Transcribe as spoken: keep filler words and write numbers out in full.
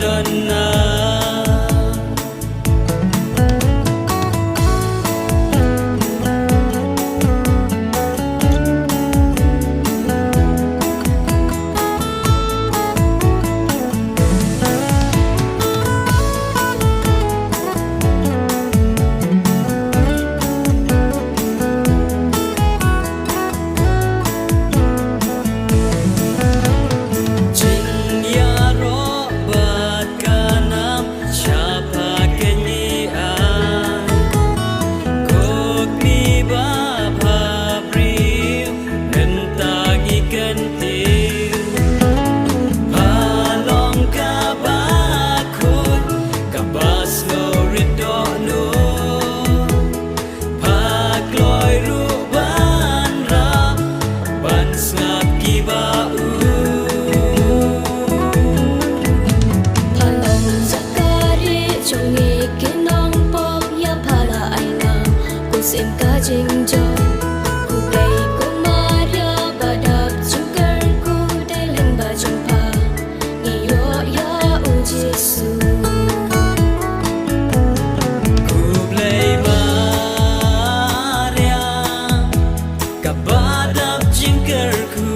Don na. Jingïaroh bad ka nam shaphang kane ai. Ko Kmie ba bhabriew, mynta ngi kyntiew. Pha long kaba khuid, kaba sngewrit dohnud. Pha kloi ruh ban rah, ban sngap kiba u. Pha long jaka rieh jong ngi ki nongpop, ïa pha la ai nang, ko Syiem ka jingjop. Ko Blei ko Maria ba dap jingkyrkhu, dei lyngba jong pha ngi ïoh ïa u Jisu. Ko Blei Maria, kaba dap jingkyrkhu.